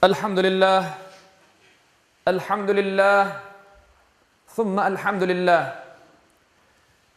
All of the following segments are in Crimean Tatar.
الحمد لله الحمد لله ثم الحمد لله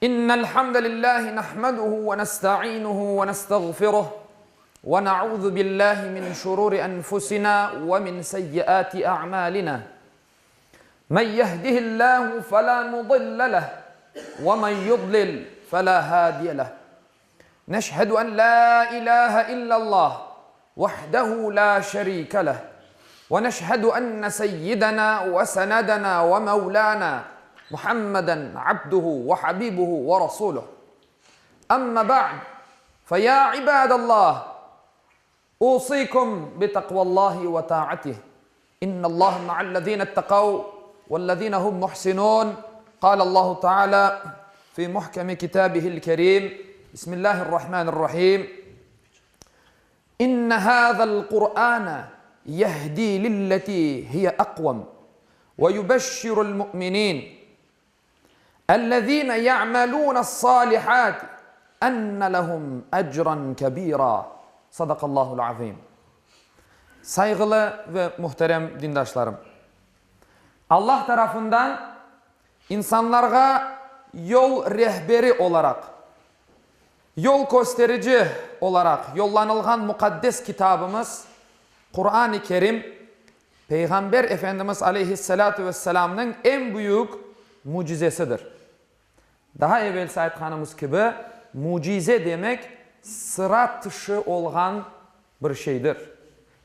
إن الحمد لله نحمده ونستعينه ونستغفره ونعوذ بالله من شرور أنفسنا ومن سيئات أعمالنا من يهده الله فلا مضل له ومن يضلل فلا هادي له نشهد أن لا إله إلا الله وحده لا شريك له ونشهد أن سيدنا وسندنا ومولانا محمدا عبده وحبيبه ورسوله أما بعد فيا عباد الله أوصيكم بتقوى الله وطاعته إن الله مع الذين اتقوا والذين هم محسنون قال الله تعالى في محكم كتابه الكريم بسم الله الرحمن الرحيم إن هذا القرآن يهدي للتي هي أقوم ويبشر المؤمنين الذين يعملون الصالحات أن لهم أجرا كبيرا صدق الله العظيم Sayğılı ve muhterem dindaşlarım! Allah tarafından insanlarğa yol rehberi olaraq, yol kösterici olaraq yollanılğan muqaddes kitabımız Quran-ı Kerim Peyğamber Efendimiz aleyhisselâtu vesselâmnıñ eñ büyük mücizesidir. Daha evelsi aytqanımız kibi, mücize demek sıra tışı olğan bir şeydir.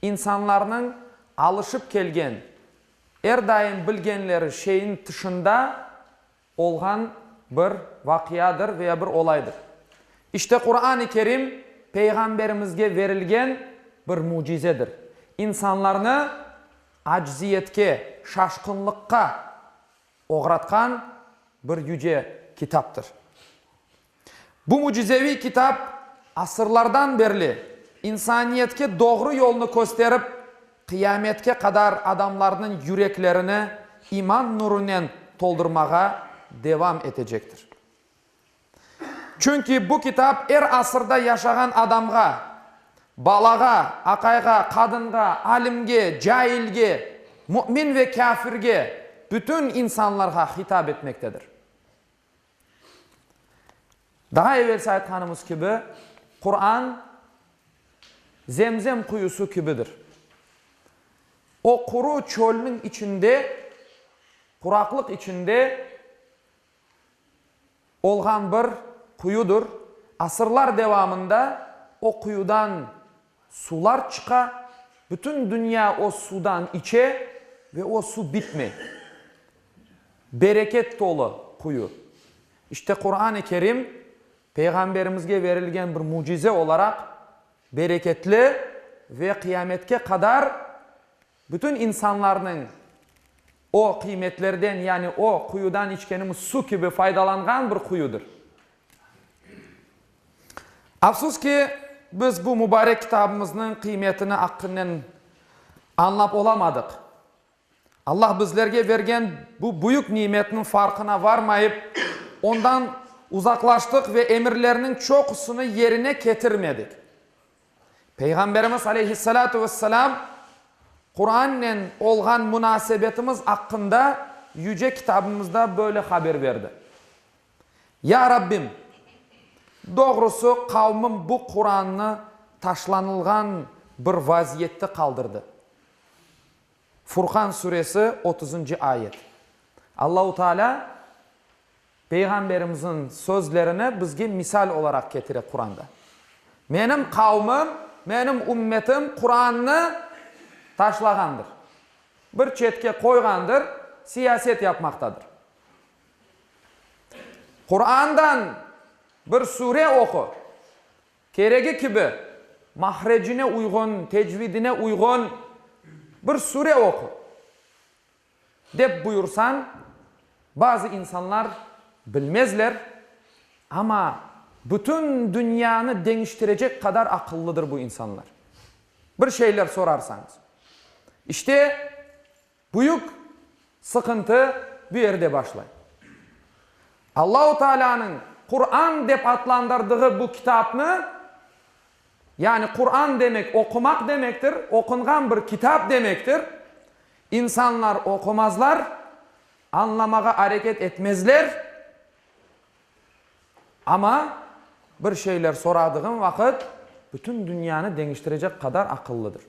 İnsanlarnıñ alışıp kelgen, er daim bilgenleri şeyin tışında olğan bir vaqiadır veya bir olaydır. İşte Quran-ı Kerim Peyğamberimizge verilgen bir mücizedir. İnsanlarnı acziyetke, şaşqınlıqqa oğratqan bir yüce kitaptır. Bu mücizeviy kitap asırlardan berli insaniyetke doğru yolnı kösterip, qıyametke qadar adamlarnıñ yüreklerini iman nurunen toldurmağa devam etecektir. Çünki bu kitap er asırda yaşağan adamğa, balağa, aqayğa, qadınğa, alimge, cailge, mümin ve kâfirge, bütün insanlarğa hitap etmektedir. Daa evelsi aytqanımız kibi, Quran Zemzem quyusı kibidir. O quru çölniñ içinde, quraqlıq içinde olğan bir quyudır. Asırlar devamında o quyudan Suvlar çıqa, bütün dünya o suvdan içe ve o suv bitmey. Bereket tolu quyu. İşte Quran-ı Kerim Peyğamberimizge verilgen bir mücize olaraq bereketli ve qıyametke qadar bütün insanlarnıñ o qıymetlerden, yani o quyudan içkenimiz suv kibi faydalanğan bir quyudır. Afsus ki, biz bu mubarek kitabımıznıñ qıymetini aqqınen añlap olamadıq. Allah bizlerge bergen bu büyük nimetniñ farqına varmayıp, ondan uzaqlaştıq ve emirleriniñ çoqusını yerine ketirmedik. Peyğamberimiz aleyhissalâtu vesselâm Qurannen olğan munasebetimiz aqqında Yüce Kitabımızda böyle haber berdi. Ya Rabbim! Doğrusı, qavmım bu Qurannı taşlanılğan bir vaziyette qaldırdı. Furqan suresi, otuzıncı ayet. Allahu Teala Peyğamberimizniñ sözlerini bizge misal olaraq ketire Quranda. Menim qavmım, menim ümmetim Qurannı taşlağandır. Bir çetke qoyğandır, siyaset yapmaqtadır. Qurandan bir sure oqu, keregi kibi, mahrecine uyğun, tecvidine uyğun bir sure oqu, dep buyursañ, bazı insanlar bilmezler, amma bütün dünyanı deñiştirecek qadar aqıllıdır bu insanlar. Bir şeyler sorarsañız. İşte, Büyük sıqıntı bu yerde başlay. Allahu Taalânıñ Quran dep adlandırdığı bu kitapnı. Yani Quran demek oqumaq demektir, oqunğan bir kitap demektir. İnsanlar oqumazlar, añlamağa areket etmezler, amma bir şeyler soradığın vaqıt bütün dünyanı deñiştirecek qadar aqıllıdır.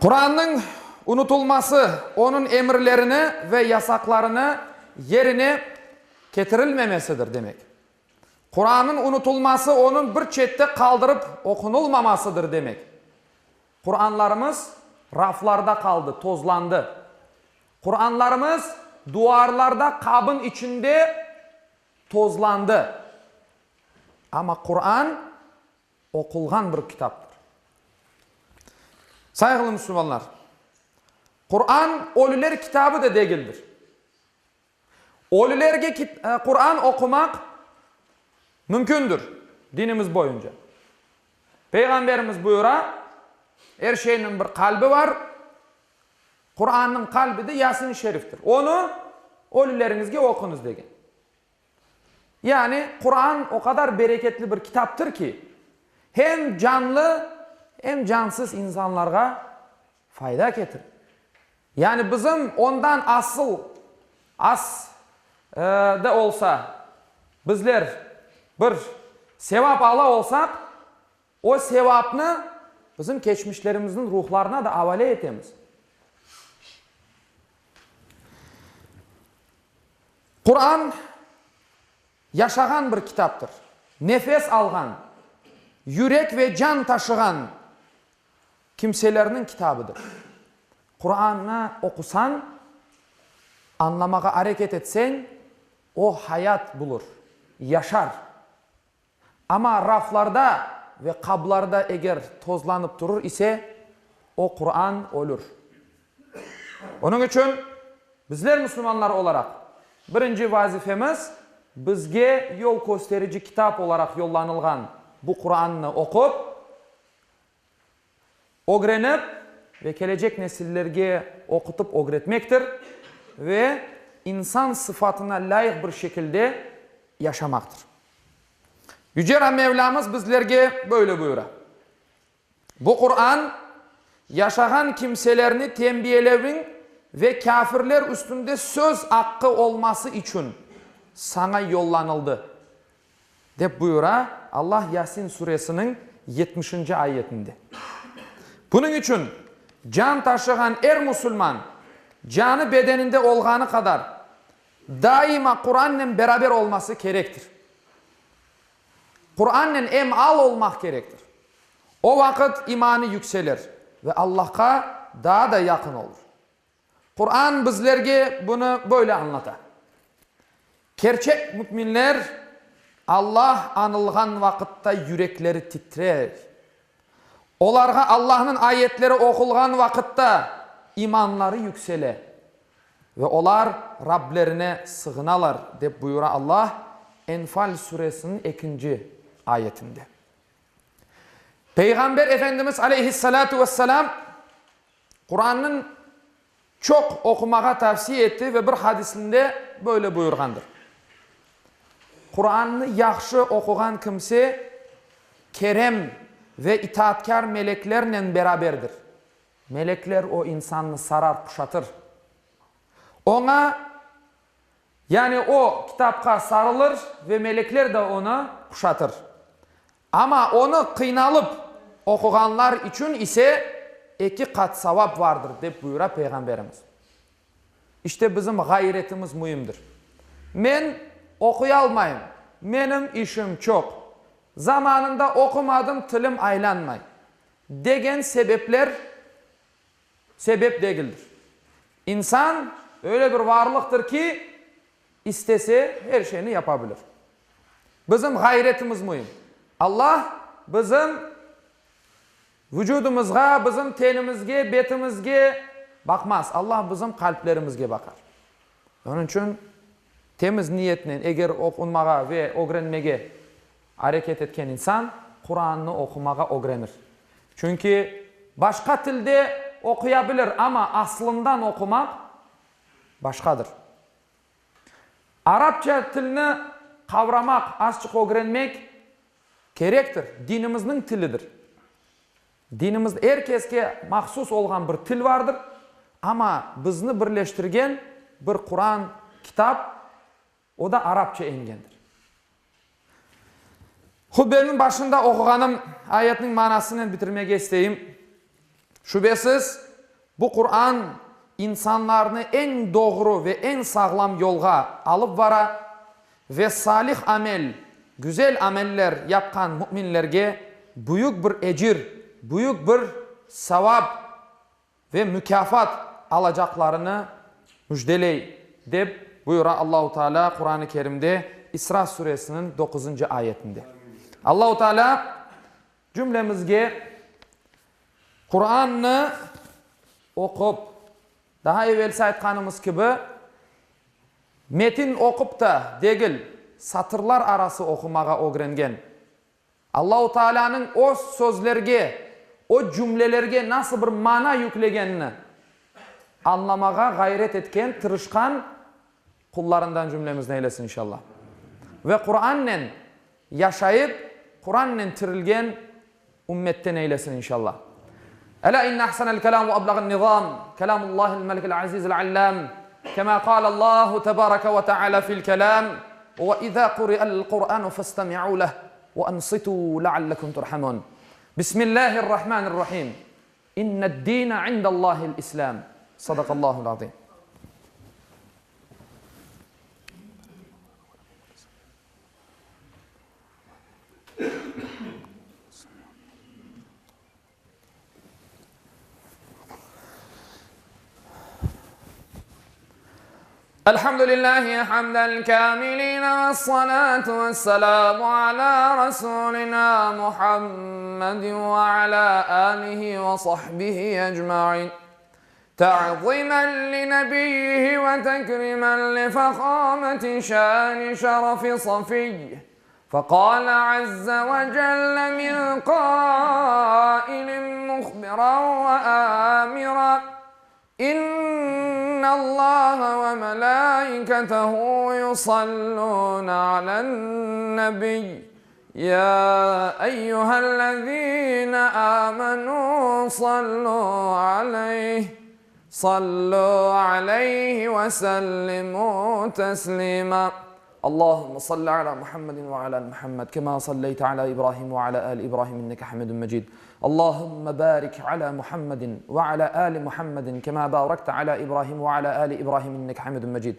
Qurannıñ unutılması, onıñ emirlerini ve yasaqlarını yerine ketirilmemesidir demek. Qurannıñ unutılması onıñ bir çette qaldırıp oqunılmamasıdır demek. Quranlarımız raflarda qaldı, tozlandı. Quranlarımız duvarlarda qabın içinde tozlandı. Amma Quran oqulğan bir kitaptır. Sayğılı musulmanlar, Quran ölüler kitabı da degildir. Ölülerge Quran oqumaq mümkündir, dinimiz boyunca. Peyğamberimiz buyura, Er şeyniñ bir qalbi bar, Qurannıñ qalbi de Yasin-i Şeriftir. Onı ölüleriñizge oquñız, degen. Yani, Quran o qadar bereketli bir kitaptır ki, hem canlı, hem cansız insanlarğa fayda ketire. Yani bizim ondan asıl, az da olsa, bizler bir sevap ala olsaq, o sevapnı bizim keçmişlerimizniñ ruhlarına da avale etemiz. Quran yaşağan bir kitaptır. Nefes alğan, yürek ve can taşığan Kimselerniñ kitabıdır. Qurannı oqusañ, añlamağa areket etseñ, o hayat bulur, yaşar. Amma raflarda ve qablarda eger tozlanıp turur ise, o Quran ölür. Onıñ içün bizler musulmanlar olaraq birinci vazifemiz, bizge yol kösterici kitap olaraq yollanılğan bu Qurannı oqup, Ögrenip ve kelecek nesillerge oqutıp ögretmektir ve insan sıfatına lâyıq bir şekilde yaşamaqtır. Yüce Rab Mevlâmız bizlerge böyle buyura, Bu Quran, yaşağan kimselerni tenbiyeleviñ ve kâfirler üstünde söz aqqı olması içün saña yollanıldı. Dep buyura Allah Yasin suresiniñ yetmişinci ayetinde. Bunıñ içün can taşığan er musulman, canı bedeninde olğanı qadar, daima Qurannen beraber olması kerektir. Qurannen em al olmaq kerektir. O vaqıt imanı yükselir ve Allahqa daa da yaqın olur. Quran bizlerge bunı böyle añlata, Kerçek müminler Allah añılğan vaqıtta yürekleri titrer. Olarğa Allahnıñ ayetleri oqulğan vaqıtta imanları yüksele ve olar Rablerine sığınalar, dep buyura Allah Enfal suresiniñ ekinci ayetinde. Peyğamber Efendimiz aleyhissalâtu vesselâm Qurannıñ çoq oqumağa tavsiye etti ve bir hadisinde böyle buyurğandır, Qurannı yahşı oquğan kimse kerem ve itaatkâr meleklernen beraberdir. Melekler o insannı sarar, quşatır. Oña, yani o kitapqa sarılır ve melekler de onı quşatır. Amma onı qıynalıp oquğanlar içün ise eki qat savap vardır, dep buyura Peyğamberimiz. İşte bizim ğayretimiz müimdir. Men oquyalmayım, menim işim çoq, zamanında oqumadım, tilim aylanmay, degen sebepler sebep degildir. İnsan öyle bir varlıqtır ki, İstese, er şeyni yapa bilir. Bizim ğayretimiz müim. Allah bizim vucudımızğa, bizim tenimizge, betimizge baqmaz. Allah bizim qalplerimizge baqar. Onıñ içün temiz niyetnen eger oqunmağa ve ögrenmege areket etken insan, Qurannı oqumağa ögrenir. Çünki başqa tilde oquya bilir, amma aslından oqumaq başqadır. Arapça tilni qavramaq, azçıq ögrenmek. Kerektir, dinimizniñ tilidir. Dinimiz, er keske mahsus olğan bir til vardır, amma bizni birleştirgen bir Quran, kitap, o da arapça engendir. Hutbemniñ başında oquğanım ayetniñ manasınen bitirmege isteyim. Şübesiz, bu Quran insanlarnı eñ doğru ve eñ sağlam yolğa alıp vara ve salih amel, güzel ameller yapqan müminlerge büyük bir ecir, büyük bir savap ve mükâfat alacaqlarını müjdeley, dep buyura Allahu Teala Quran-ı Kerimde İsra suresiniñ doquzıncı ayetinde. Allahu Teala cümlemizge Qurannı oqup, daha evelsi aytqanımız kibi, metin oqup da degil, satırlar arası oqumağa ögrengen, Allahu Taalânıñ o sözlerge, o cümlelerge nasıl bir mana yüklegenini añlamağa ğayret etken, tırışqan qullarından cümlemizni eylesin inşallah. Ve Qurannen yaşayıp, Qurannen tirilgen ümmetten eylesin inşallah. Elâ inne ahsenel kelâm ve eblağın nizâm, kelâmullâhil melikil azîzil allâm, kemâ kâlellâhu tebâreke ve teâlâ fil kelâm, ve izâ kuri'el Kur'ânu festemi'û leh ve ansitû leallekum turhamûn. Bismillâhirrahmânirrahîm. İnned-dîne indellâhil İslâm. Sadakallâhul azîm. Elhamdülillahi hamdel kâmilîne vessalâtu vesselâmu alâ rasûlinâ Muhammedin ve alâ âlihi ve sahbihi ecmaîn. Ta'zimen li nebiyyihi ve tekrimen li fehâmeti şâni şerefi safiyyih. Feqâle azze ve celle min qâilin muhbiran ve âmiran, İnnallâhe ve melâiketehu yusallûne alen-nebiy, yâ eyyühellezîne âmenû sallû aleyh, sallû aleyhi ve sellimû teslîmâ. Allahümme salli ala Muhammedin ve ala ali Muhammed kema salleyte ala İbrahim ve ala ali İbrahim inneke Hamidun Mecid. Allahümme barik ala Muhammedin ve ala ali Muhammedin kema barakte ala İbrahim ve ala ali İbrahim inneke Hamidun Mecid.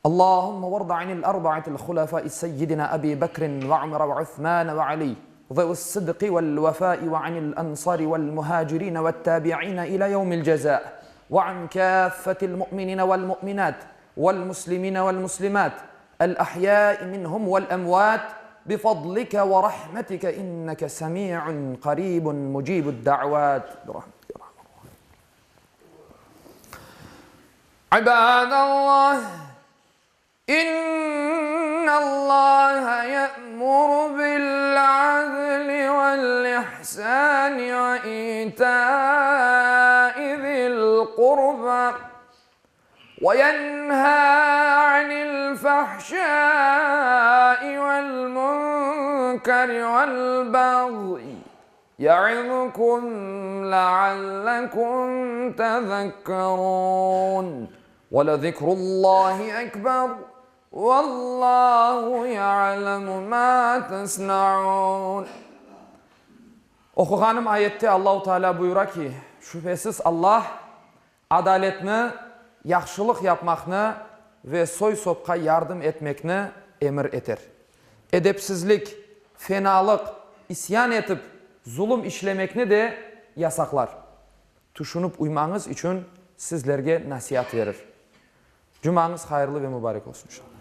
Allahümme varda anil arba'atil hulefai seyyidina Ebi Bekrin ve Ömer ve Uthman ve Ali zevi's sıdqi vel vefai ve anil ensari vel muhacirine ve't tabi'ine ila yevmil ceza ve an kâffetil mu'minine vel mu'minat vel-muslimine vel-muslimat, el-ahyai minhum vel-emvat, bifadlike ve rahmetike inneke semi'un qaribun mucibud da'vat. Birahmetike ya erhamer rahimin. İbadallah, İnnallaha ye'muru bil-adli vel-ihsani ve ita'i zil-qurba. Ve yenhâ anil fahşâi vel munkeri vel bagyi ye'izukum leallekum tezekkerûn. Ve lezikrullâhi ekber vellâhu ye'lemu mâ tesna'ûn. Oquğanım ayette Allahu Teala buyura ki, Şübhesiz Allah Adaletni, yahşılıq yapmaqnı ve soy-sopqa yardım etmekni emir eter. Edepsizlik, fenalıq, isyan etip, zulum işlemekni de yasaqlar. Tüşünip uymañız içün sizlerge nasiat verir. Cumañız hayırlı ve mubarek olsun, inşallah.